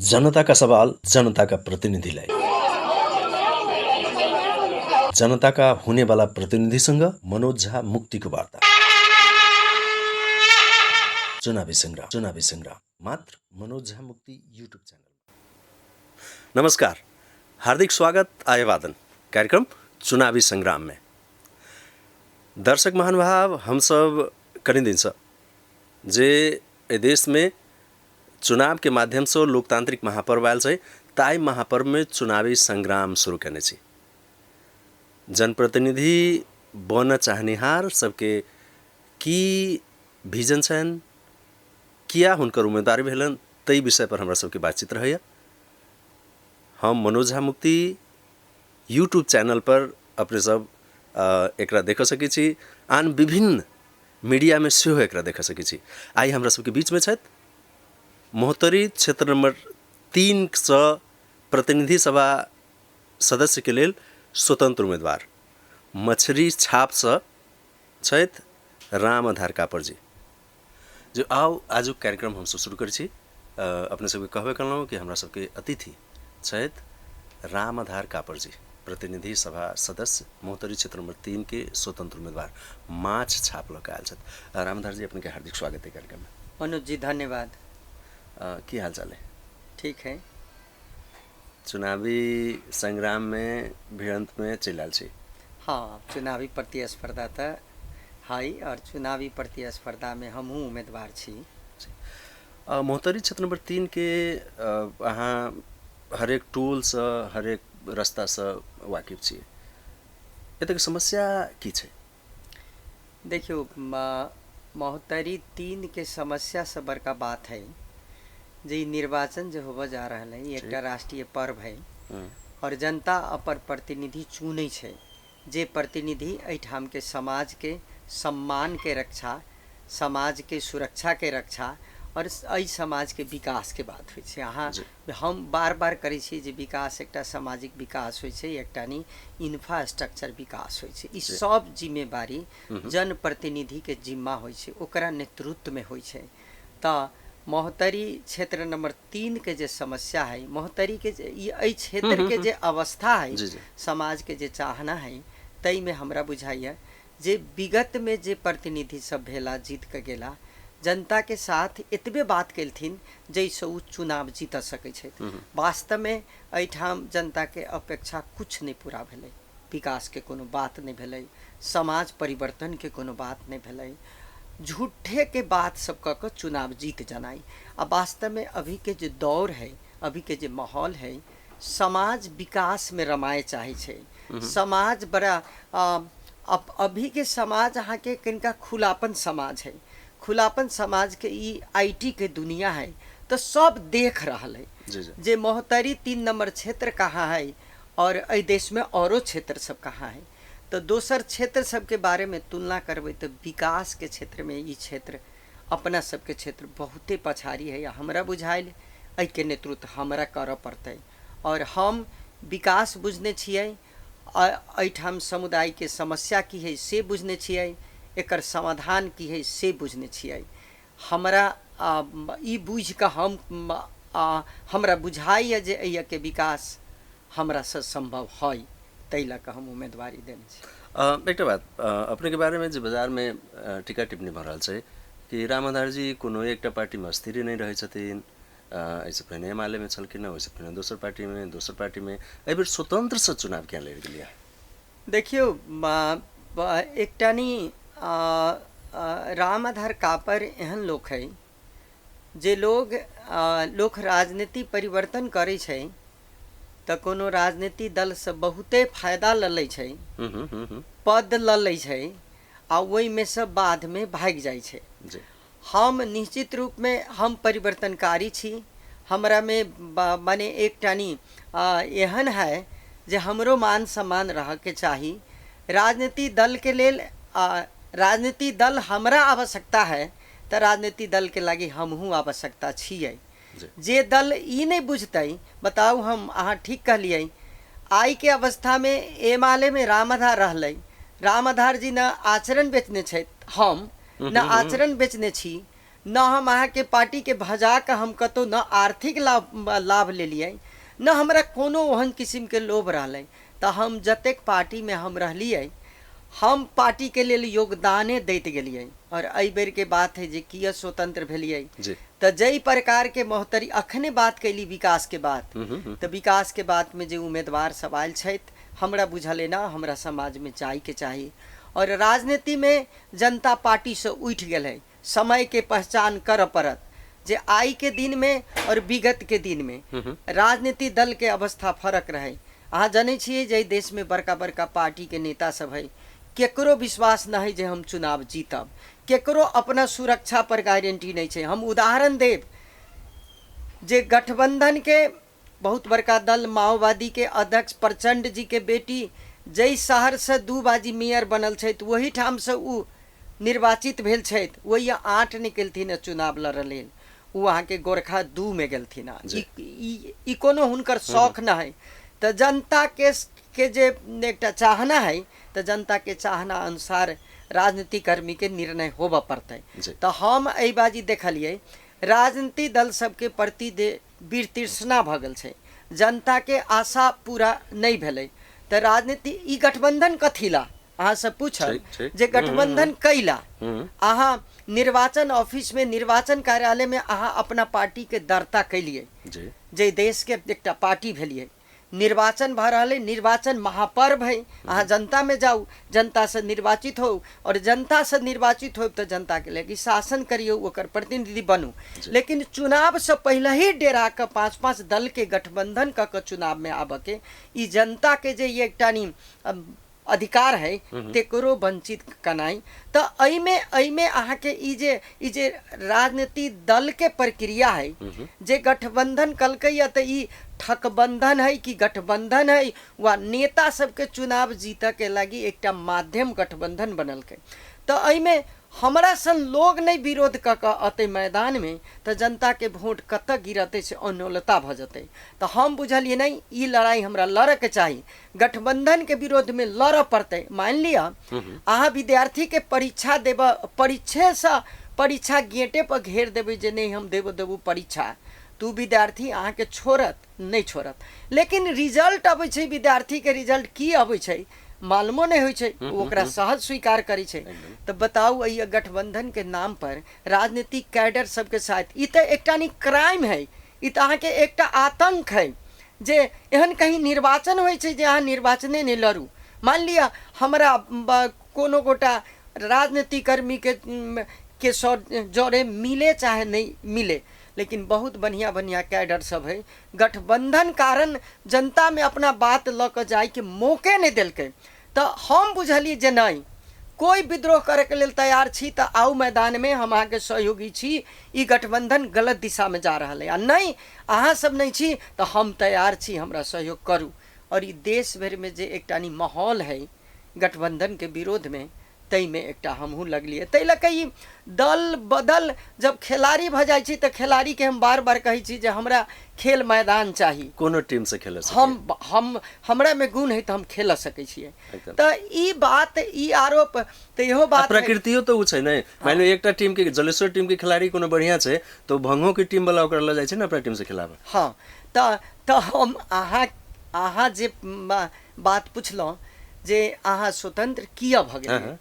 जनताका सवाल जनताका प्रतिनिधिलाई, जनताका हुनेवाला प्रतिनिधिसँग मनोज झा मुक्तिको वार्ता। चुनावी संग्राम, चुनावी संग्राम मात्र मनोज झा मुक्ति यूट्यूब चैनल। नमस्कार, हार्दिक स्वागत आयवादन कार्यक्रम चुनावी संग्राम में। दर्शक महानुभाव, हम सब कनि दिनसँ जे एहि देशमे चुनावके माध्यमसँ लोकतांत्रिक महापर्व आयल छै, ताहि महापर्वमे चुनावी संग्राम शुरू केने छी। जनप्रतिनिधि बनऽ चाहनिहार सबके की विजन छनि, किया हुनकर उम्मीदवारी भेलनि, ताहि विषय पर हमरा सबके बातचीत रहैए। हम मनोज झा मुक्ति यूट्यूब चैनल पर अपने सब एकरा देख सकै छी, आन विभिन्न मीडियामे सेहो एकरा देख सकै छी। आइ हमरा सबके बीचमे छथि महोत्तरी क्षेत्र नंबर 3सँ प्रतिनिधि सभा सदस्यके लेल स्वतंत्र उम्मीदवार मछरी छापसँ छथि राम आधार कापर जी। जो आउ आजुक कार्यक्रम हमसब शुरू करै छी। अपने सबके कहबे केलहुँ कि हमरा सबके अतिथि छथि राम आधार कापर जी, प्रतिनिधि सभा सदस्य महोत्तरी क्षेत्र नंबर 3 के स्वतंत्र उम्मीदवार माछ छाप लऽ कऽ आयल छथि। रामधार जी, अपने के हार्दिक स्वागत है कार्यक्रम में। मनोज जी धन्यवाद। की हाल चाल है? ठीक है। चुनावी संग्राम में भिड़ंत में चलि आयल छी। हाँ, चुनावी प्रतिस्पर्धा तऽ है और चुनावी प्रतिस्पर्धा में हमहूँ उम्मीदवार छी। महोत्तरी क्षेत्र नंबर 3 के अहाँ हरेक टोलसँ हरेक रास्तासँ वाकिफ छी, एतऽके समस्या की छै? देखियौ, महोत्तरी 3 के समस्या से बड़का बात है जे ई निर्वाचन जे होबऽ जा रहल है, ई एकटा राष्ट्रीय पर्व है और जनता अपन प्रतिनिधि चुनै छै, जे प्रतिनिधि एहिठामके समाजके सम्मानके रक्षा, समाजके सुरक्षाके रक्षा और एहि समाजके विकासके बात होइ छै। अहाँ हम बार बार करै छी जे विकास एकटा सामाजिक विकास होइ छै, एकटा नि इंफ्रास्ट्रक्चर विकास होइ छै। ई सब जिम्मेवारी जनप्रतिनिधिके जिम्मा होइ छै, ओकरा नेतृत्वमे होइ छै। तऽ महोत्तरी क्षेत्र नंबर 3 के जे समस्या है, महोत्तरी के जे ई एहि क्षेत्र के जे अवस्था है, समाज के जे चाहना है, ताहिमे हमरा बुझाइए जे विगत में जे प्रतिनिधि सब भेला, जीत के गेला, जनता के साथ एतबे बात केलथिन जाहिसँ ओ चुनाव जीत सकै छथि। वास्तवमे एहिठाम जनताके अपेक्षा कुछ नहि पूरा भेलै, विकासके कोनो बात नहि भेलै, समाज परिवर्तनके कोनो बात नहि भेलै, झूठेके बात सब कऽ कऽ चुनाव जीत जेनाइ। आ वास्तवमे अभीके जे दौर है, अभीके जे माहौल है, समाज विकासमे रमाय चाहै छै। समाज बड़ा अभीके समाज अहाँके कनिका खुलापन समाज है, खुलापन समाजके ई IT के दुनिया है, तऽ सब देख रहल है जे महोत्तरी 3 नंबर क्षेत्र कहाँ है और एहि देशमे औरो क्षेत्र सब कहाँ है। तऽ दोसर क्षेत्र सबके बारेमे तुलना करबै तऽ विकासके क्षेत्रमे ई क्षेत्र अपना सबके क्षेत्र बहुते पछाड़ी है। हमरा बुझायल एहिके नेतृत्व हमरा करऽ पड़तै और हम विकास बुझने छियै, एहिठाम समुदायके समस्या की है से बुझने छियै, एकर समाधान की है से बुझने छियै। हमरा ई बुझिकऽ हम हमरा बुझाइए जे एहिके विकास हमरासँ सम्भव है, ताहि लऽ कऽ हम उम्मीदवारी देने छी। एकटा बात अपनेके बारेमे जे बाजारमे टीका टिप्पणी भऽ रहल छै कि रामाधार जी कोनो एकटा पार्टीमे स्थिर नहि रहै छथिन, एहिसँ पहिने एमालेमे छलखिन, ओहिसँ पहिने दोसर पार्टीमे, एहिबेर स्वतंत्रसँ चुनाव किया लड़ि गेलियै? देखियौ, एकटा नि रामाधार कापर एहन लोक है जे लोक राजनीति परिवर्तन करै छै तऽ कोनो राजनीति दलसँ बहुते फायदा लऽ लै छै, पद लऽ लै छै आ ओहिमे सँ बादमे भागि जाइ छै। हम निश्चित रूपमे हम परिवर्तनकारी छी, हमरामे मने एकटा नि एहन है जे हमरो मान सम्मान रहऽके चाही। राजनीति दलके लेल राजनीति दल हमरा आवश्यकता है तऽ राजनीति दलके लागि हमहूँ आवश्यकता छियै। जे दल ई नहि बुझतै, बताउ हम अहाँ ठीक कहलियै, आइके अवस्थामे एमालेमे रामाधार रहलै, रामाधार जी न आचरण बेचने छथि, हम न आचरण बेचने छी, न हम अहाँके पार्टीके भजा कऽ हम कतहु न आर्थिक लाभ लाभ लेलियै, न हमरा कोनो ओहन किसिमके लोभ रहलै। तऽ हम जतेक पार्टीमे हम रहलियै, हम पार्टीके लेल योगदाने दैत गेलियै। और एहि बेरके बात है जे किया स्वतंत्र भेलियै, तऽ जाहि प्रकारके महोत्तरी अखने बात कैली विकासके बात, तऽ विकासके बातमे जे उम्मीदवार सब आयल छथि, हमरा बुझल ना हमरा समाजमे जाइके चाही। और राजनीतिमे जनता पार्टीसँ उठि गेलै, समयके पहचान करऽ पड़त जे आइ के दिनमे और विगत के दिनमे राजनीति दल के अवस्था फरक रहै। अहाँ जनै छियै जे एहि देशमे बड़का बड़का पार्टीके नेता सब है, केकरो विश्वास न है जे हम चुनाव जीतब, केकरो अपना सुरक्षा पर गारंटी नहि छै। हम उदाहरण देब जे गठबंधन के बहुत बड़का दल माओवादी के अध्यक्ष प्रचंड जी के बेटी जाहि शहरसँ 2 बाजी मेयर बनल छथि, ओही ठामसँ ओ निर्वाचित भेल छथि, ओहि आँट निकलथिन चुनाव लड़ऽ लेल, ओ अहाँके गोरखा 2 मे गेलथिन। ई कोनो हुनकर शौक न है। तऽ जनता के जे एकटा चाहना है, तऽ जनता के चाहना अनुसार राजनीतिक कर्मी के निर्णय होबऽ पड़तै। तऽ हम एहि बाजी देखलियै राजनीतिक दल सबके प्रति जे वितृष्णा भऽ गेल छै, जनता के आशा पूरा नहि भेलै। तऽ राजनीति ई गठबंधन कथी ला, अहाँ सब पूछब जे गठबंधन कैला। अहाँ निर्वाचन ऑफिस में, निर्वाचन कार्यालय में अहाँ अपना पार्टी के दर्ता कैलियै, जे देश के एकटा पार्टी भेलियै, निर्वाचन भऽ रहल है, निर्वाचन महापर्व है, अहाँ जनता में जाउ, जनता से निर्वाचित हो, और जनता से निर्वाचित हो तऽ जनता के लागि शासन करियौ, ओकर प्रतिनिधि बनू। लेकिन चुनाव से पहले ही डेरा कऽ 5-5 दल के गठबंधन कऽ के चुनाव में आबऽ के ई जनता के जे एकटा नी अधिकार है तेकरो वंचित कनाइ। तऽ एहिमे अहाँके ई जे राजनीति दल के प्रक्रिया है, जे गठबंधन कलकै तऽ ई ठकबंधन है कि गठबंधन है, वा नेता सबके चुनाव जीतऽ के लागि एकटा माध्यम गठबंधन बनलकै। तऽ एहिमे हमरा सन लोग नहि विरोध कऽ कऽ अतै मैदानमे, तऽ जनताके वोट कतऽ गिरतै से अन्योलता भऽ जेतै। तऽ हम बुझलियै नहि, ई लड़ाइ हमरा लड़ऽके चाही, गठबंधनके विरोधमे लड़ऽ पड़तै। मानि लिअ अहाँ विद्यार्थीके परीक्षा देबऽ, परीक्षेसँ परीक्षा गेटे पर घेर देबै जे नहि हम देबो देबो परीक्षा, तू विद्यार्थी अहाँके छोड़त नहि छोड़त। लेकिन रिजल्ट अबै छै, विद्यार्थीके रिजल्ट की अबै छै मालूमो नहि होइ छै, ओ ओकरा सहज स्वीकार करै छै। तऽ बताउ एहि गठबंधन के नाम पर राजनीतिक कैडर सबके साथ ई तऽ एकटा नी क्राइम है, ई तऽ अहाँके एकटा आतंक है जे एहन कहीं निर्वाचन होइ छै जे अहाँ निर्वाचने नहि लड़ू। मान लिअ हमरा कोनो गोटा राजनीतिक कर्मी के जरे मिले चाहे नहीं मिले, लेकिन बहुत बढ़िया बढ़िया कैडर सब है, गठबंधन कारण जनता में अपना बात लऽ कऽ जाइके मौके नहि देलकै। तऽ हम बुझलियै जे नहि, कोइ विद्रोह करैके लेल तैयार छी तऽ आउ मैदानमे, हम अहाँके सहयोगी छी, ई गठबंधन गलत दिशामे जा रहल है, आ नहि अहाँ सब नहि छी तऽ हम तैयार छी, हमरा सहयोग करू। और ई देश भरिमे जे एकटा नी माहौल है गठबंधनके विरोधमे, ताहिमे एकटा हमहूँ लगलियै। ताहि लऽ कऽ ई दल बदल जब खेलाड़ी भऽ जाइ छी तऽ खेलाड़ीके हम बार बार कहै छी जे हमरा खेल मैदान चाही, कोनो टीम से खेल हम हमरामे गुण है तऽ हम खेल सकै छियै। तऽ ई बात, ई आरोप तऽ इहो बात प्रकृतियो तऽ ओ छै ने। मानि लियौ एकटा टीम के जलेश्वर टीम के खिलाड़ी कोनो बढ़िया छै तऽ भंगो के टीम वाला ओकरा लऽ जाइ छै ने अपना टीम से खेलाबऽ। हाँ, तऽ हम अहाँ जे बात पुछलहुँ जे अहाँ स्वतंत्र किया भऽ गेलियै,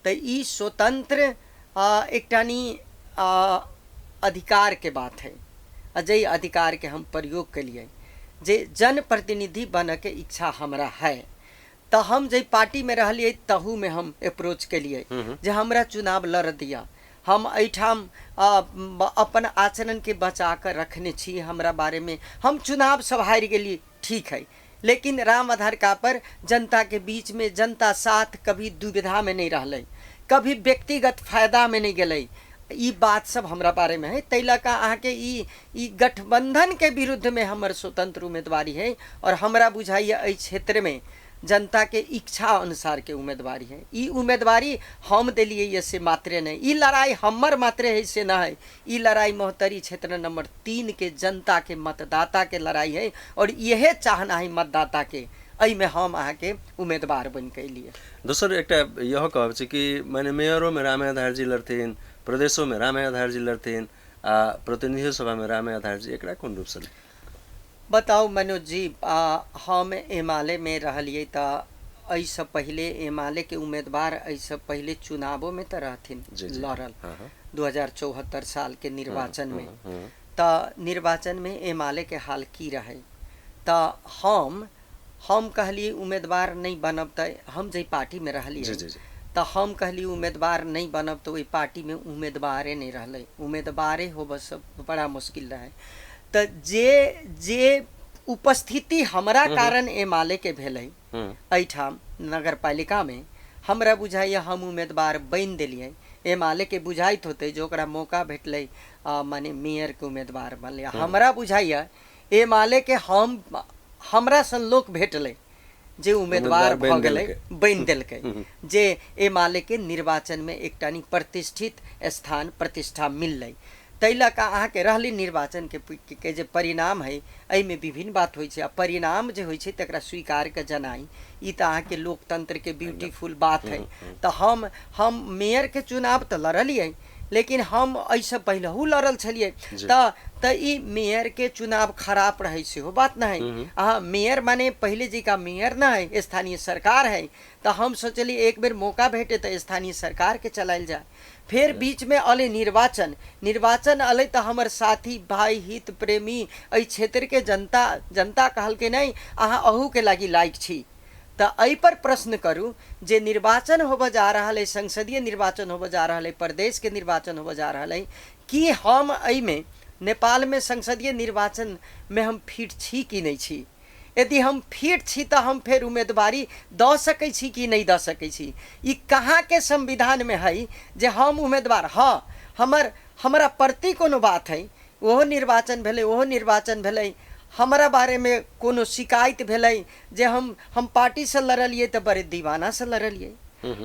तऽ ई स्वतंत्र एकटा नी अधिकार के बात है, आ जाहि अधिकार के हम प्रयोग केलियै जे जनप्रतिनिधि बनऽके इच्छा हमरा है, तऽ हम जाहि पार्टीमे रहलियै तहूमे हम अप्रोच केलियै जे हमरा चुनाव लड़ दिअ, हम एहिठाम अपन आचरणके बचा कऽ रखने छी, हमरा बारेमे हम चुनाव सब हारि गेली ठीक है, लेकिन राम आधार कापर जनता के बीच में जनता साथ कभी दुविधा में नहीं रहलै, कभी व्यक्तिगत फायदा में नहीं गेलै, ई बात सब हमरा बारे में है। ताहि लऽ कऽ अहाँके ई गठबंधन के विरुद्ध में हमर स्वतंत्र उम्मीदवारी है, और हमरा बुझाइए एहि क्षेत्र में जनता के इच्छा अनुसार के उम्मीदवारी है। ई उम्मीदवारी हम देलियै ये से मात्रे नहीं, ई लड़ाई हमर मात्रे है से न है, ई लड़ाई महोत्तरी क्षेत्र नंबर 3 के जनता के मतदाता के लड़ाई है, और यह चाहना है मतदाता के, एहिमे हम अहाँके उम्मीदवार बनि के एलियै। दोसर एकटा इहो कहब छै कि माने मेयरोमे रामाधार जी लड़थिन, प्रदेशोमे रामे आधार जी लड़थिन आ प्रतिनिधियो सभामे रामे आधार जी, एकरा कोन रूपसँ? बताउ मनोज जी, हम एमाले मे रहलियै तऽ एहिसँ पहिले एमाले के उम्मीदवार एहिसँ पहिले चुनावोमे तऽ रहथिन जी जी लड़ल हाँ हाँ 2074 सालके निर्वाचनमे। हम्म तऽ निर्वाचनमे एमाले के हाल की रहै, तऽ हम कहलियै उम्मीदवार नहि बनब। तऽ हम जाहि पार्टीमे रहलियै, जी जी जी तऽ हम कहलियै उम्मीदवार नहि बनब, तऽ ओहि पार्टीमे उम्मीदवारे नहि रहलै। उम्मीदवारे होबऽ सब बड़ा मुश्किल रहै। तऽ जे जे उपस्थिति हमरा कारण एमाले के भेलै एहिठाम नगरपालिकामे, हमरा बुझाइए हम उम्मीदवार बनि देलियै। एमाले के बुझाइत होतै जे ओकरा मौका भेटलै, माने मेयरके उम्मीदवार बनलै। हमरा बुझाइए एमाले के हम हमरा सन लोक भेटलै जे उम्मीदवार उम्मीदवार भऽ बनि गेलै, देलकै। बनि देलकै, जे एमाले के निर्वाचनमे एकटा नी प्रतिष्ठित स्थान प्रतिष्ठा मिललै। ताहि लऽ कऽ अहाँके रहलै निर्वाचनके के जे परिणाम है, एहिमे विभिन्न बात होइ छै आ परिणाम जे होइ छै तकरा स्वीकार के जनाइ, ई तऽ अहाँके लोकतंत्रके ब्यूटीफुल बात है। तऽ हम मेयरके चुनाव तऽ लड़लियै, लेकिन हम एहिसँ पहिलहु लड़ल छलियै। तऽ ई मेयरके चुनाव खराब रहै सेहो बात नहि है। अहाँ मेयर माने पहिले जकाँ मेयर नहि है, स्थानीय सरकार है। तऽ हम सोचलियै एक बेर मौका भेटे तऽ स्थानीय सरकारके चलायल जाय। फेर बीचमे अलै निर्वाचन। निर्वाचन अलै तऽ हमर साथी भाइ, हित प्रेमी, एहि क्षेत्रके जनता, जनता कहलकै नहि, अहाँ अहूके लागि लायक छी। तऽ एहिपर प्रश्न करू जे निर्वाचन होबऽ जा रहल अइ, संसदीय निर्वाचन होबऽ जा रहल अइ, प्रदेशके निर्वाचन होबऽ जा रहल अइ, कि हम एहिमे नेपालमे संसदीय निर्वाचनमे हम फिट छी कि नहि छी? यदि हम फिट छी तऽ हम फेर उम्मीदवारी दऽ सकै छी कि नहि दऽ सकै छी? ई कहाँके संविधानमे हइ जे हम उम्मीदवार? हँ, हमर हमरा प्रति कोनो बात हइ, ओहो निर्वाचन भेलै, ओहो निर्वाचन भेलै, हमरा बारेमे कोनो शिकायत भेलै जे हम पार्टीसँ लड़लियै तऽ बड़े दीवानासँ लड़लियै,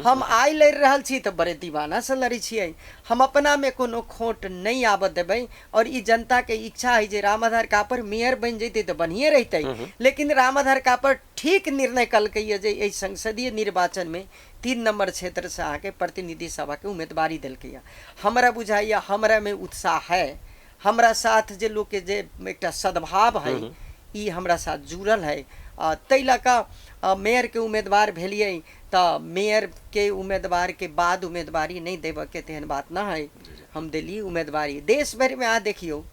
हम आइ लड़ि रहल छी तऽ बड़े दीवानासँ लड़ै छियै। हम अपनामे कोनो खोट नहि आबऽ देबै आओर ई जनताके इच्छा हइ जे रामाधार कापर मेयर बनि जैतै तऽ बढ़िएँ रहितै। लेकिन रामाधार कापर ठीक निर्णय कलकैए जे एहि संसदीय निर्वाचनमे 3 नम्बर क्षेत्रसँ अहाँके प्रतिनिधि सभाके उम्मीदवारी देलकैए। हमरा बुझाइए हमरामे उत्साह है, हमरा साथ जे लोकके जे एकटा सद्भाव है, ई हमरा साथ जुड़ल है। ताहि लऽ कऽ मेयरके उम्मीदवार भेलियै तऽ मेयरके उम्मीदवारके बाद उम्मीदवारी नहि देबऽके तेहन बात न है। हम देली उम्मीदवारी। देश भरिमे अहाँ देखियौ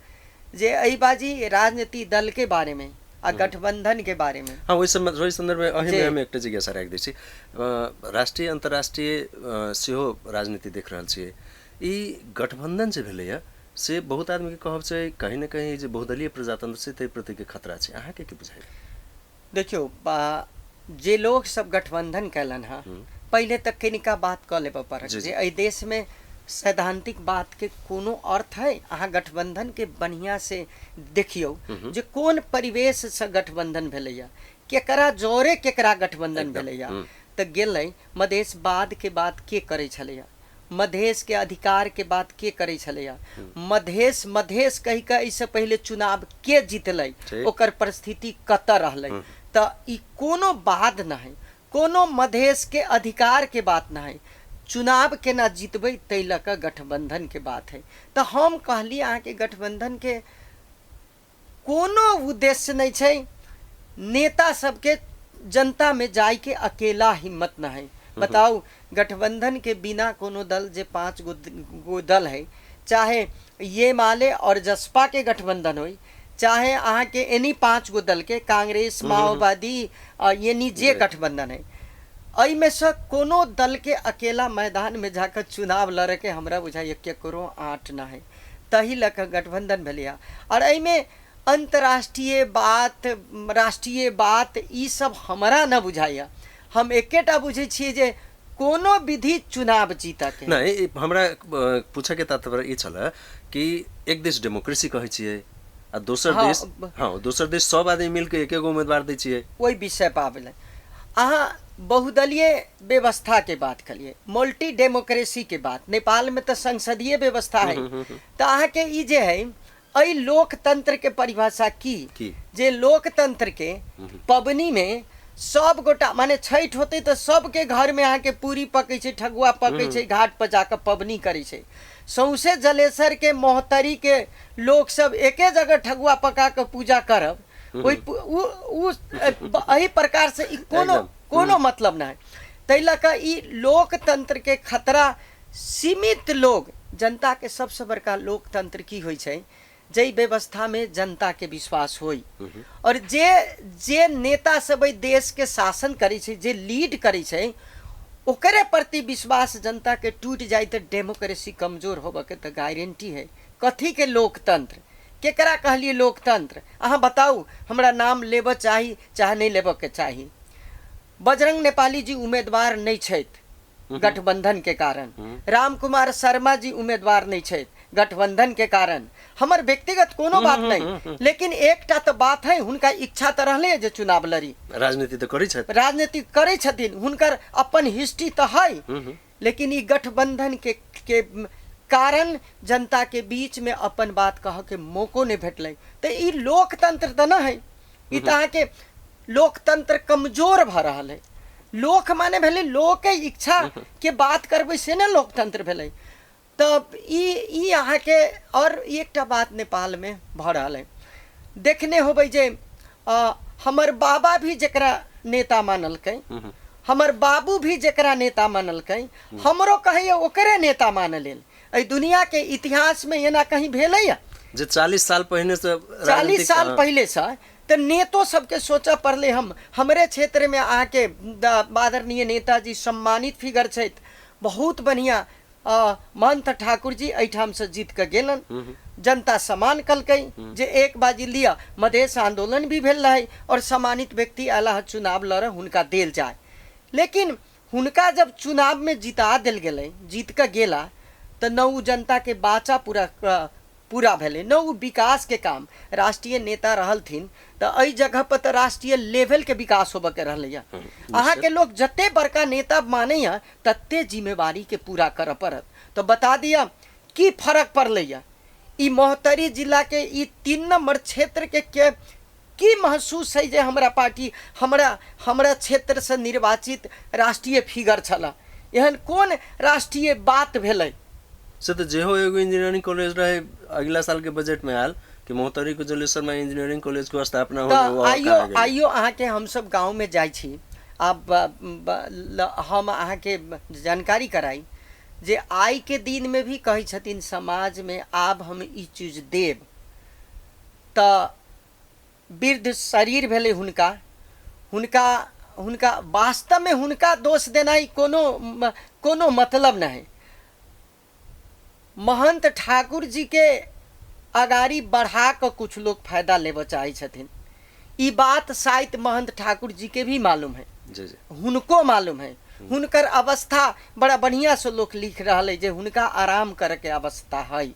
जे एहि बाजी राजनीति दलके बारेमे आ गठबंधनके बारेमे। हँ, ओहि समय ओहि सन्दर्भमे एहिमे हम एकटा जिज्ञासा राखि दै छी। राष्ट्रिय अन्तर्राष्ट्रिय सेहो राजनीति देख रहल छियै। ई गठबन्धन जे भेलैए से बहुत आदमीके कहब छै कहीं ने कहीं जे बहुदलीय प्रजातन्त्र छै ताहि प्रतिके खतरा छै। अहाँके की बुझाइए? देखियौ, जे लोग सब गठबंधन कयलनि हँ, पहिले तऽ कनिका बात कऽ लेबऽ पड़त जे एहि देशमे सैद्धांतिक बातके कोनो अर्थ है? अहाँ गठबंधनके बढ़िआँ से देखियौ जे कोन परिवेशसँ गठबंधन भेलैया, केकरा जोरे केकरा गठबंधन भेलैया। तऽ गेलै मधेशवादके बात के करै छलैया? मधेशके अधिकारके बात के करै छलैया? मधेश मधेश कहि कऽ एहिसँ पहिले चुनाव के जीतलै? ओकर परिस्थिति कतऽ रहलै? तऽ ई कोनो बात नहि, कोनो मधेशके अधिकारके बात नहि, चुनाव केना जीतबै ताहि लऽ कऽ गठबंधनके बात है। तऽ हम कहली अहाँके गठबंधनके कोनो उद्देश्य नहि छै। नेता सबके जनतामे जाइके अकेला हिम्मत न है। बताउ, गठबंधन के बिना कोनो दल जे पाँच गो गो दल है, चाहे ये माले और जसपा के गठबंधन होई, चाहे अहाँके एनी पाँच गो दल के कांग्रेस, माओवादी, यानी जे गठबंधन है, एहिमे से कोनो दल के अकेला मैदानमे जाकऽ चुनाव लड़के हमरा बुझाइए केकरो आँट न है। तही लऽ कऽ गठबंधन भेलैए। आओर एहिमे अन्तर्राष्ट्रीय बात, राष्ट्रीय बात, ई सब हमरा न बुझाइए। हम एकेटा बुझै छियै जे कोनो विधि चुनाव जीतके। नहि, ई हमरा पूछऽके तात्पर्य ई छलै कि एक देश डेमोक्रेसी कहै छियै आ दोसर देश हँ, दोसर देश सब आदमी मिलके एक एगो उम्मीदवार दै छियै। ओहि विषय पर आबेलै। अहाँ बहुदलीय व्यवस्थाके बात कलियै, मल्टी डेमोक्रेसीके बात। नेपालमे तऽ संसदीय व्यवस्था है। तऽ अहाँके ई जे है, एहि लोकतंत्र के परिभाषा की की? जे लोकतंत्र के पबनीमे सब गोटा माने छठि होतै तऽ सबके घरमे अहाँके पूरी पकै छै, ठगुआ पकै छै, घाट पर जाकऽ पबनी करै छै। सौंसे जलेसरके महोत्तरीके लोक सब एके जगह ठगुआ पका कऽ पूजा करब, ओहि एहि प्रकारसँ ई कोनो कोनो मतलब नहि। ताहि लऽ कऽ ई लोकतंत्रके खतरा सीमित लोग जनताके सबसँ बड़का लोकतंत्र की होइ छै, जाहि व्यवस्थामे जनताके विश्वास होइ और जे जे नेता सब एहि देशके शासन करै छै, जे लीड करै छै, ओकरे प्रति विश्वास जनताके टूटि जाय तऽ डेमोक्रेसी कमजोर होबऽके तऽ गारंटी है। कथीके लोकतंत्र, केकरा कहलियै लोकतंत्र? अहाँ बताउ, हमरा नाम लेबऽ चाही चाहे नहि लेबऽके चाही? बजरंग नेपाली जी उम्मीदवार नहि छथि गठबंधन के कारण, राम कुमार शर्मा जी उम्मीदवार नहीं छथि गठबंधन के कारण। हमर व्यक्तिगत कोनो बात नहीं, लेकिन एकटा तऽ बात है, हुनका इच्छा तऽ रहले जे चुनाव लड़ी, राजनीति तऽ करै छथि, राजनीति करै छथिन, हुनकर अपन हिस्ट्री तऽ है, लेकिन ई गठबंधन के कारण जनता के बीच में अपन बात कह के मौको नहीं भेटलै। तऽ ई लोकतंत्र तऽ न है, ई तऽ अहाँके लोकतंत्र कमजोर भऽ रहल है। लोक माने भेलै लोकके इच्छा के बात करबै से ने लोकतंत्र भेलै। तऽ ई अहाँके और एकटा बात नेपालमे भऽ रहल है, देखने होबै जे हमर बाबा भी जकरा नेता मानलकै, हमर बाबू भी जकरा नेता मानलकै, हमरो कहैया ओकरे नेता मानऽ लेल। एहि दुनियाके इतिहासमे एना कहीं भेलैया जे 40 साल पहिने से? 40 साल पहिलेसँ तऽ नेतो सबके सोचऽ पड़लै। हम हमरे क्षेत्रमे अहाँके आदरणीय नेताजी सम्मानित फिगर छथि, बहुत बढ़िआँ महंत ठाकुर जी एहिठामसँ जीत कऽ गेलन, जनता सम्मान कलकै जे एक बाजी लिअ, मधेश आंदोलन भी भेल रहै और सम्मानित व्यक्ति अयला चुनाव लड़ऽ, हुनका देल जाय। लेकिन हुनका जब चुनावमे जिता देल गेलै, जीत कऽ गेला, तऽ न ओ जनताके बाचा पूरा पूरा भेलै, न ओ विकासके काम। राष्ट्रीय नेता रहलथिन तऽ एहि जगह पर तऽ राष्ट्रीय लेवलके विकास होबऽके रहलैया। अहाँके लोक जते बड़का नेता मानैया तते जिम्मेवारीके पूरा करऽ पड़त। तऽ बता दिअ की फरक पड़लैया ई महोत्तरी जिलाके ई 3 नंबर क्षेत्रके के की महसूस है जे हमरा पार्टी हमरा हमरा क्षेत्रसँ निर्वाचित राष्ट्रीय फिगर छलऽ, एहन कोन राष्ट्रीय बात भेलै? से तऽ जेहो एगो इंजीनियरिंग कॉलेज रहे, अगला साल के बजट में आयल कि महोत्तरी के जलेसर में इंजीनियरिंग कॉलेज के स्थापना हो। आइयो आइयो अहाँके हमसब गाँव में जाइ छी, आब हम अहाँके जानकारी कराई जे आइ के दिन में भी कहै छथिन समाज में आब हम ई चीज देब, तऽ वृद्ध शरीर भेलै हुनका, हुनका हुनका वास्तवमे हुनका दोष देनाइ कोनो कोनो मतलब नहि। महंत ठाकुर जी के अगाड़ी बढ़ा कऽ कुछ लोग फायदा लेबऽ चाहै छथिन, ई बात शायद महंत ठाकुर जी के भी मालूम है, हुनको मालूम है। हुनकर अवस्था बड़ा बढ़िया से लोग लिख रहल है जे हुनका आराम करके अवस्था है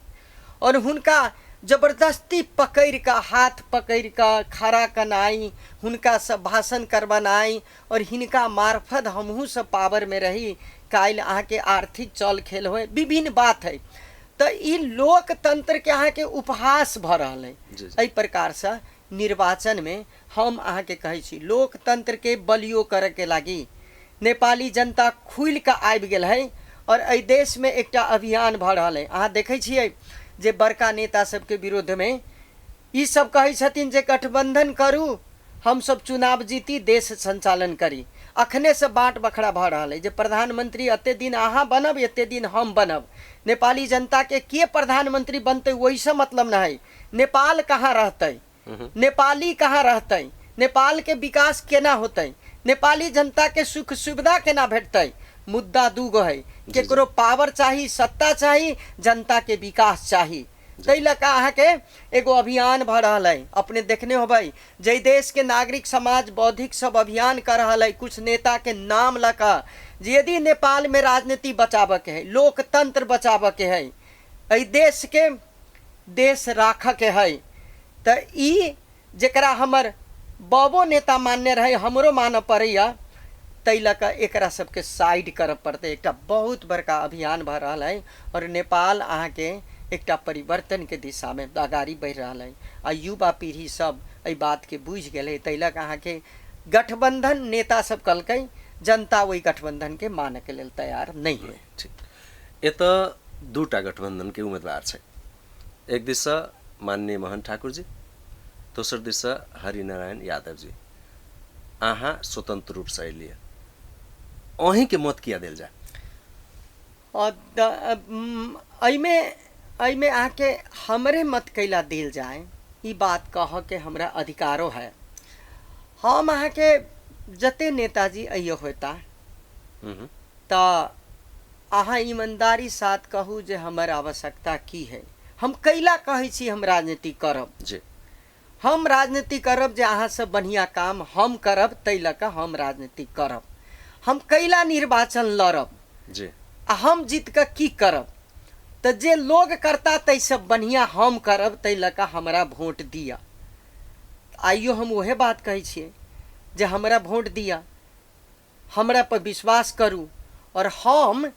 और हुनका जबरदस्ती पकड़ि कऽ, हाथ पकड़ि कऽ खड़ा कनाइ, हुनका से भाषण करबनाइ और हिनका मार्फत हमहूँ सब पावरमे रही, काल्हि अहाँके आर्थिक चल खेल होइ, विभिन्न बात है। तऽ ई लोकतंत्रके अहाँके उपहास भऽ रहल है। एहि प्रकारसँ निर्वाचनमे हम अहाँके कहै छी लोकतंत्रके बलियो करऽके लागि नेपाली जनता खुलि कऽ आबि गेल है और एहि देशमे एकटा अभियान भऽ रहल है। अहाँ देखै छियै जे बड़का नेता सबके विरोधमे ई सब कहै छथिन जे गठबंधन करू, हमसब चुनाव जीती, देश संचालन करी। अखने से बाँट बखरा भऽ रहल है जे प्रधानमंत्री एते दिन अहाँ बनब, एते दिन हम बनब। नेपाली जनताके के प्रधानमंत्री बनतै ओहिसँ मतलब नहि है, नेपाल कहाँ रहतै, नेपाली कहाँ रहतै, नेपालके विकास केना होतै, नेपाली जनताके सुख सुविधा केना भेटतै। मुद्दा दूगो है, केकरो पावर चाही, सत्ता चाही, जनताके विकास चाही। ताहि लऽ कऽ अहाँके एगो अभियान भऽ रहल है, अपने देखने होबै जाहि देशके नागरिक समाज बौद्धिक सब अभियान कर रहल है कुछ नेताके नाम लऽ कऽ जे यदि नेपालमे राजनीति बचाबऽके है, लोकतंत्र बचाबऽके है, एहि देशके देश राखऽके है, तऽ ई जकरा हमर बाबो नेता मानने रहै हमरो मानऽ पड़ैया, ताहि लऽ कऽ एकरा सबके साइड करऽ पड़तै। एकटा बहुत बड़का अभियान भऽ रहल है और नेपाल अहाँके एकटा परिवर्तनके दिशामे अगाड़ी बढ़ि रहल है आ युवा पीढ़ी सब एहि बातके बुझि गेलै। ताहि लऽ कऽ अहाँके गठबंधन नेता सब कहलकै, जनता ओहि गठबंधन के मानऽ के लेल तैयार नहि है। ठीक, एतऽ दूटा गठबंधन के उम्मीदवार छै, एक दिससँ माननीय मोहन ठाकुर जी, दोसर दिससँ हरिनारायण यादव जी। अहाँ स्वतंत्र रूपसँ एलियै, अहीँके मत किया देल जाय? एहिमे एहिमे अहाँके हमरे मत कैला देल जाय ई बात कहऽके हमरा अधिकारो है। हम अहाँके जते नेताजी अइयो होता तऽ अहाँ ईमानदारी साथ कहू जे हमर आवश्यकता की है। हम कैला कहै छी हम राजनीति करब जी, हम राजनीति करब जे अहाँ सब बढ़िआँ काम हम करब, ताहि लऽ कऽ हम राजनीति करब। हम कैला निर्वाचन लड़ब जी, आ हम जीत कऽ की करब? तऽ जे लोग करता ताहिसँ बढ़िआँ हम करब, ताहि लऽ कऽ हमरा वोट दिअ। आइयो हम उएह बात कहै छियै जे हमरा वोट दिअ, हमरा पर विश्वास करू। और हम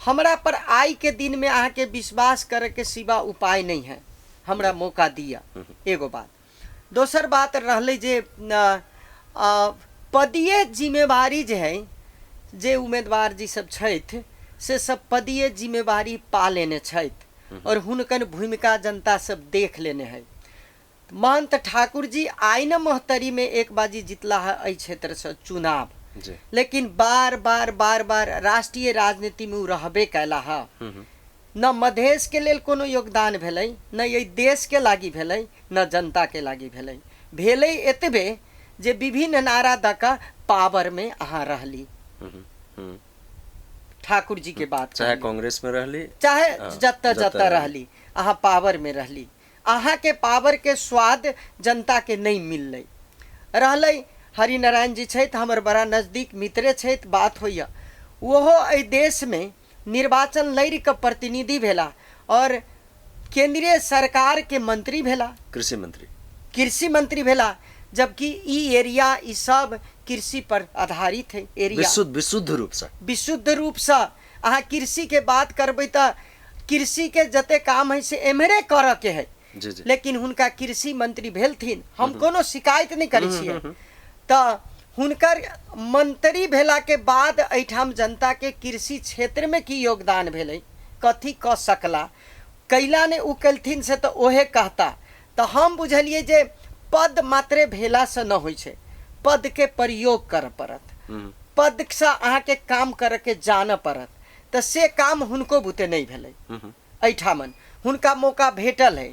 हमरा पर आइ के दिन में अहाँके विश्वास करैके सिवा उपाय नहीं है, हमरा मौका दिअ। एगो बात। दोसर बात रहलै जे पदीय जिम्मेवारी जे है, जे उम्मीदवार जी सब छथि से सब पदीय जिम्मेवारी पा लेने छथि और हुनकर भूमिका जनता सब देख लेने है। महंत ठाकुर जी आइ न महोत्तरी में एक बाजी जितला है एहि क्षेत्रसँ चुनाव, लेकिन बार बार बार बार राष्ट्रीय राजनीति में उ रहबे कैला है। न मधेश के लेल कोनो योगदान भेलै, न एहि देश के लागि भेलै, न जनता के लागि भेलै। भेलै एतबे जे विभिन्न नारा दऽ कऽ पावर में अहाँ रहली। ठाकुर जी के बात चाहे कांग्रेस में रहली, चाहे जतऽ जतऽ रहली, अहाँ पावर में रहली। अहाँ के पावर के स्वाद जनता के नहीं मिललै रहलै। हरिनारायण जी छथि हमर बड़ा नजदीक मित्रे छथि, बात होइए। ओहो एहि देशमे निर्वाचन लड़ि कऽ प्रतिनिधि भेला और केंद्रीय सरकार के मंत्री भेला, कृषि मंत्री, कृषि मंत्री भेला। जबकि ई एरिया ई सब कृषि पर आधारित है एरिया, विशुद्ध रूपसँ, विशुद्ध रूपसँ अहाँ कृषि के बात करबै तऽ कृषि के जते काम है से एम्हरे करऽ के है। जी जी। लेकिन हुनका कृषि मंत्री भेलथिन, हम कोनो शिकायत नहि करै छियै। तऽ हुनकर मंत्री भेला के बाद एहिठाम जनता के कृषि क्षेत्र में की योगदान भेलै, कथी कऽ सकला, कैला ने ओ केलथिन से तऽ ओहे कहता। तऽ हम बुझलियै जे पद मात्रे भेलासँ न होइ छै, पदके प्रयोग करऽ पड़त, पदसँ अहाँके काम करऽके जानऽ पड़त। तऽ से काम हुनको बुते नहि भेलै। एहिठामन हुनका मौका भेटल है,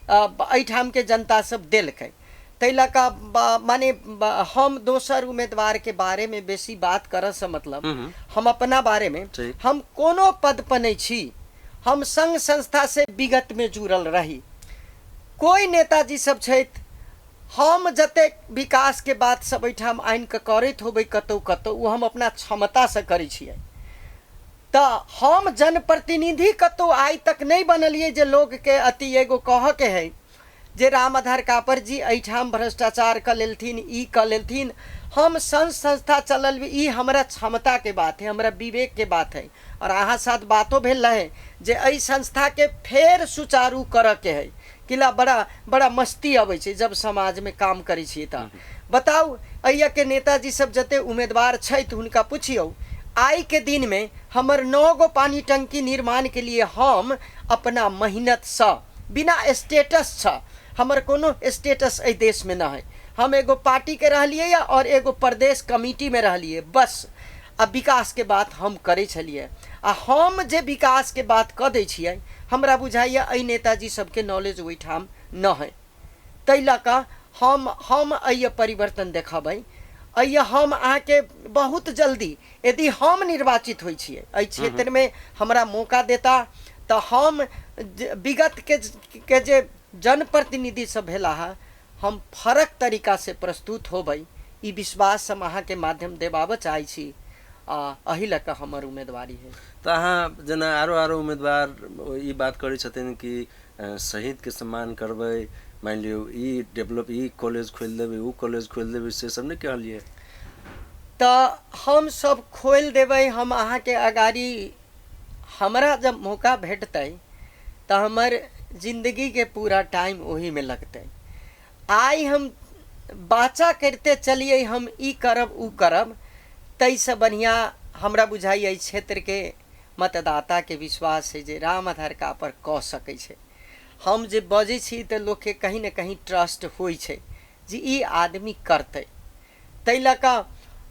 एहिठामके जनता सब देलकै। ताहि लऽ कऽ माने हम दोसर उम्मीदवारके बारेमे बेसी बात करऽसँ मतलब हम अपना बारेमे, हम कोनो पद पर नहि छी, हम संघ संस्था से विगत में जुड़ल रही। कोई नेताजी सब छथि, हम जतेक विकास के बात सब एहिठाम आनि कऽ करैत होबै कतहु कतहु, ओ हम अपना क्षमतासँ करै छियै। तऽ हम जनप्रतिनिधि कतहु आइ तक नहि बनलियै जे लोकके अति एगो कहऽके है जे राम आधार कापर जी एहिठाम भ्रष्टाचार कऽ लेलथिन, ई कऽ लेलथिन। हम संघ संस्था चलल, ई हमरा क्षमताके बात है, हमरा विवेकके बात है। और अहाँ साथ बातो भेल रहे जे एहि संस्थाके फेर सुचारू करऽके है। किला बड़ा बड़ा मस्ती अबै छै जब समाजमे काम करै छियै। तऽ बताउ एहिके नेताजी सब जते उम्मीदवार छथि हुनका पुछियौ, आइ के दिनमे हमर 9 गो पानी टंकी निर्माण के लिए हम अपना मेहनतसँ बिना स्टेटस छ, हमर कोनो स्टेटस एहि देशमे न है। हम एगो पार्टीके रहलियै और एगो प्रदेश कमिटीमे रहलियै बस। आ विकासके बात हम करै छलियै आ हम जे विकासके बात कऽ दै छियै, हमरा बुझाइए एहि नेताजी सबके नॉलेज ओहिठाम न है। ताहि लऽ कऽ हम एहि परिवर्तन देखबै। एहि हम अहाँके बहुत जल्दी यदि हम निर्वाचित होइ छियै एहि क्षेत्रमे हमरा मौका देता तऽ हम विगत के जे जनप्रतिनिधि सब भेला है, हम फरक तरीका से प्रस्तुत होबै, ई विश्वास हम अहाँके माध्यम देबाबऽ चाहै छी। आ एहि लऽ कऽ हमर उम्मीदवारी है। तऽ अहाँ जेना आरो आरो उम्मीदवार ई बात करै छथिन कि शहीदके सम्मान करबै, मानि लियौ ई डेवलप ई कॉलेज खोलि देबै, ओ कॉलेज खोलि देबै, से सब नहि कहलियै? तऽ हम सब खोलि देबै। हम अहाँके अगाड़ी हमरा जब मौका भेटतै तऽ हमर जिन्दगीके पूरा टाइम ओहीमे लगतै। आइ हम बाचा करिते चलियै हम ई करब ओ करब, ताहिसँ बढ़िआँ हमरा बुझाइए एहि क्षेत्रके मतदाताके विश्वास है जे राम आधार कापड़ कऽ सकै छै। हम जे बजै छी तऽ लोकके कहीं ने कहीं ट्रस्ट होइ छै जे ई आदमी करतै। ताहि लऽ कऽ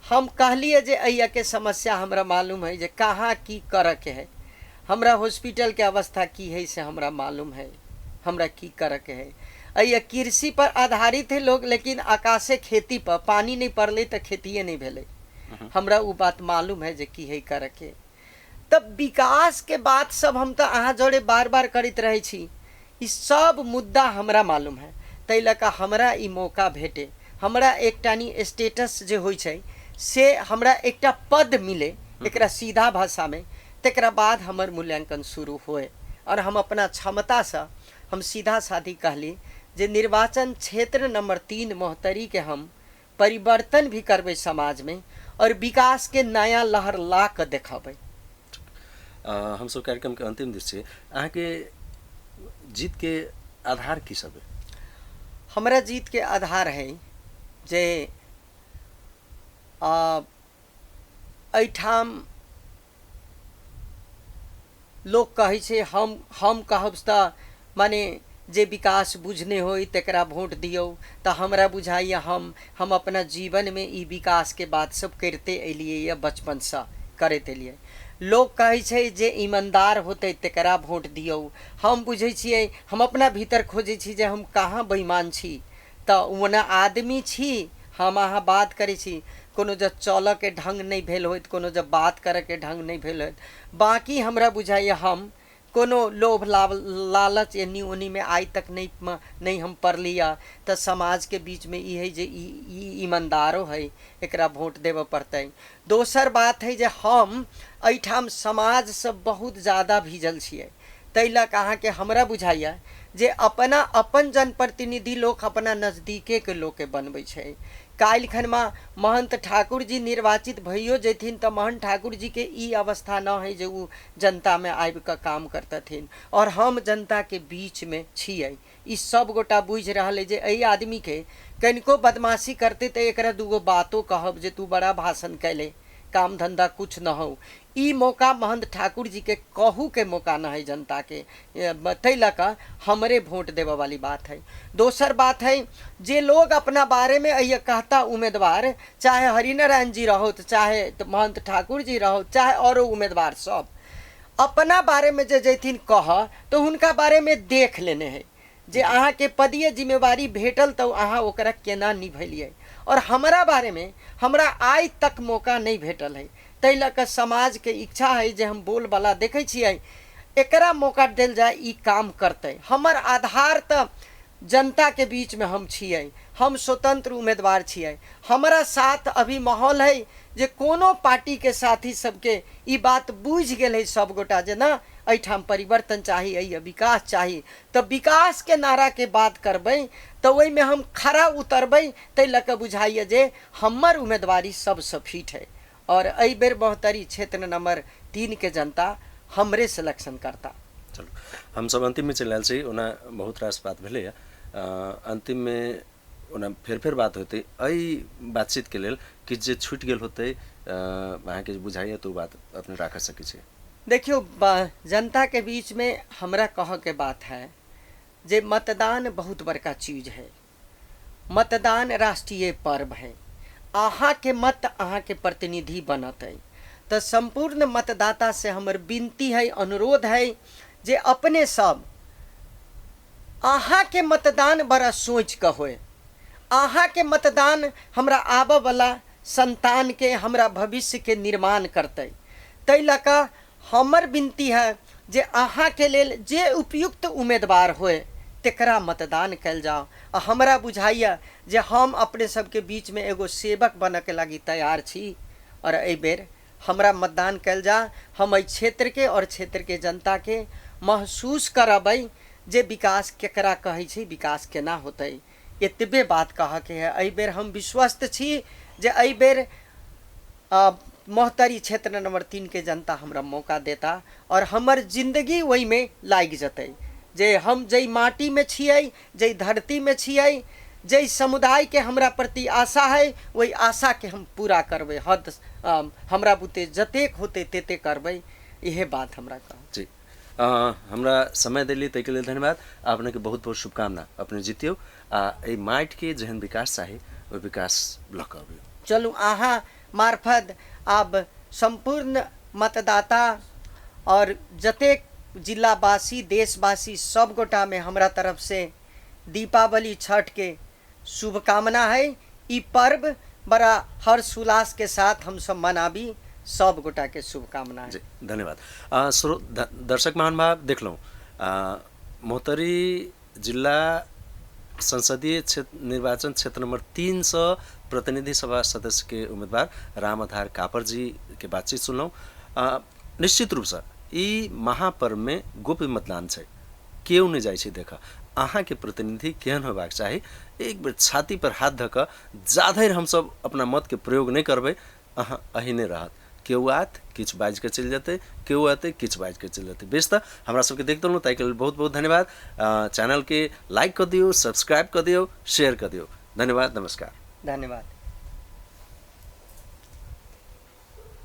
हम कहलियै जे एहिके समस्या हमरा मालूम है जे कहाँ की करऽके है, हमरा हॉस्पिटलके अवस्था की है से हमरा मालूम है, हमरा की करऽके है। एहि कृषि पर आधारित है लोग, लेकिन आकाशे खेती पर पानी नहि पड़लै तऽ खेतिए नहि भेलै। हमरा ओ बात मालूम है जे की है करऽके। तब विकास के बात सब हम तऽ अहाँ जरे बार बार करैत रहै छी, ई सब मुद्दा हमरा मालूम है। ताहि लऽ कऽ हमरा ई मौका भेटे, हमरा एकटा नी स्टेटस जे होइ छै से हमरा एकटा पद मिले एकरा सीधा भाषामे, तकरा बाद हमर मूल्यांकन शुरू होए। आओर हम अपना क्षमतासँ हम सीधा साधी कहली जे निर्वाचन क्षेत्र नंबर 3 महोत्तरीके हम परिवर्तन भी करबै समाजमे और विकासके नया लहर ला कऽ देखबै। हमसब कार्यक्रमके अंतिम दिस छी, अहाँके जीतके आधार की सब है? हमरा जीतके आधार है जे एहिठाम लोक कहै छै, हम कहब तऽ माने जे विकास बुझने होइ तकरा वोट दियौ, तऽ हमरा बुझाइए हम अपना जीवनमे ई विकासके बात सब करिते एलियै यऽ, बचपनसँ करैत एलियै। लोक कहै छै जे ईमानदार होतै तकरा वोट दियौ, हम बुझै छियै, हम अपना भीतर खोजै छी जे हम कहाँ बेईमान छी। तऽ ओना आदमी छी हम, अहाँ बात करै छी, कोनो जब चलऽके ढङ्ग नहि भेल होइत, कोनो जब बात करऽके ढङ्ग नहि भेल होइत, बाँकी हमरा बुझाइए हम कोनो लोभ लालच एन्नी ओन्नीमे आइ तक नहि हम पड़ली। तऽ समाजके बीचमे ई हइ जे ई ईमानदारो हइ, एकरा वोट देबऽ पड़तै। दोसर बात हइ जे हम एहिठाम समाजसँ बहुत ज्यादा भीजल छियै, ताहि लऽ कऽ अहाँके हमरा बुझाइए जे अपना अपन जनप्रतिनिधि लोक अपना नजदीकेके लोकके बनबै छै। काल्हि खनमा महन्थ ठाकुर जी निर्वाचित भइयो जेथिन तऽ महन्थ ठाकुर जीके ई अवस्था न है जे ओ जनतामे आबि कऽ काम करतथिन, आओर हम जनताके बीचमे छियै। ई सब गोटा बुझि रहल है जे एहि आदमीके कनिको बदमाशी करतै तऽ एकरा दूगो बातो कहब जे तू बड़ा भाषण कैले, काम धंधा कुछ न हो। ई मौका महंत ठाकुर जी के कहू के मौका न है जनता के, ताहि लऽ कऽ हमरे वोट देबऽ वाली बात है। दोसर बात है जे लोग अपना बारे में अइये कहता उम्मीदवार, चाहे हरिनारायण जी रहोत, चाहे महंत ठाकुर जी रहोत, चाहे औरो उम्मीदवार सब अपना बारे में जे जैथिन कह तो हुनका बारे में देख लेने है जे अहाँके पदीय जिम्मेवारी भेटल तऽ अहाँ ओकरा केना निभेलियै। और हमरा बारेमे हमरा आइ तक मौका नहि भेटल है, ताहि लऽ कऽ समाजके इच्छा है जे हम बोलबाला देखै छियै एकरा मौका देल जाय, ई काम करतै। हमर आधार तऽ जनताके बीचमे हम छियै, हम स्वतंत्र उम्मीदवार छियै। हमरा साथ अभी माहौल है जे कोनो पार्टीके साथी सबके ई बात बुझि गेल है सब गोटा जे ना एहिठाम परिवर्तन चाही, एहि विकास चाही। तऽ विकासके नाराके बात करबै तऽ ओहिमे हम खरा उतरबै, ताहि लऽ कऽ बुझाइए जे हमर उम्मीदवारी सबसँ फिट है और एहि बेर महोत्तरी क्षेत्र नंबर 3 के जनता हमरे सिलेक्शन करता। चलू हमसब अंतिममे चलि आयल छी, ओना बहुत रास बात भेलैए, अंतिममे ओना फेर फेर बात होतै एहि बातचीतके लेल किछु जे छूटि गेल होतै अहाँके बुझाइए तऽ ओ बात अपने राखि सकै छी। देखियौ, जनता के बीच में हमरा कहऽ के बात है जे मतदान बहुत बड़का चीज है, मतदान राष्ट्रीय पर्व है, अहाँके मत अहाँके प्रतिनिधि बनतै। तऽ सम्पूर्ण मतदाता से हमर विनती है, अनुरोध है जे अपने सब अहाँके मतदान बड़ा सोचि कऽ होय, अहाँके मतदान हमरा आबऽवला संतानके हमरा भविष्यके निर्माण करतै। ताहि लऽ कऽ हमर विनती है जे अहाँके लेल जे उपयुक्त उम्मीदवार होय तकरा मतदान कयल जाओ। आ हमरा बुझाइए जे हम अपने सबके बीचमे एगो सेवक बनऽके लागी तैयार छी और एहि बेर हमरा मतदान कयल जा। हम एहि क्षेत्रके और क्षेत्रके जनताके महसूस करबै जे विकास केकरा कहै छै, विकास केना होतै। एतबे बात कहऽके है। एहि बेर हम विश्वस्त छी जे एहि बेर महोत्तरी क्षेत्र नंबर 3 के जनता हमरा मौका देता और हमर जिंदगी ओहिमे लागि जेतै। जे हम जै माटीमे छियै, जै धरतीमे छियै, जाहि समुदायके हमरा प्रति आशा है, ओहि आशाके हम पूरा करबै। हद हमरा बुते जतेक होतै तेते करबै, इहे बात हमरा कह। जी, हमरा समय देली ताहिके लेल धन्यवाद। अपनेके बहुत बहुत शुभकामना, अपने जितियौ आ एहि माटिके जेहन विकास चाही ओहि विकास लऽ कऽ अबियौ। चलू, अहाँ मार्फत आब सम्पूर्ण मतदाता और जतेक जिलावासी देशवासी सब गोटामे हमरा तरफ से दीपावली छठ के शुभकामना है। ई पर्व बड़ा हर्ष उल्लास के साथ हम सब मनाबी, सब गोटा के शुभकामना है। जी धन्यवाद। दर्शक महानुभाव देखलहुँ, महोत्तरी जिल्ला संसदीय क्षेत्र निर्वाचन क्षेत्र नंबर 3 से प्रतिनिधि सभा सदस्य के उम्मीदवार रामआधार कापर जी के बातचीत सुनलहुँ। निश्चित रूपसँ ई महापर्व में गोप्य मतदान छै, केओ नहि जाइ छै देख। अहाँके प्रतिनिधि केहन होयबाक चाही, एक बेर छाती पर हाथ धऽ कऽ जाधरि हमसब अपना मतके प्रयोग नहि करबै अहाँ अहिने रहत। केओ आयत किछु बाजि कऽ चलि जेतै, केओ एतै किछु बाजि कऽ चलि जेतै। बेस, तऽ हमरा सबके देखि देलहुँ ताहिके लेल बहुत बहुत धन्यवाद। चैनलके लाइक कऽ दियौ, सब्सक्राइब कऽ दियौ, शेयर कऽ दियौ। धन्यवाद, नमस्कार। धन्यवाद।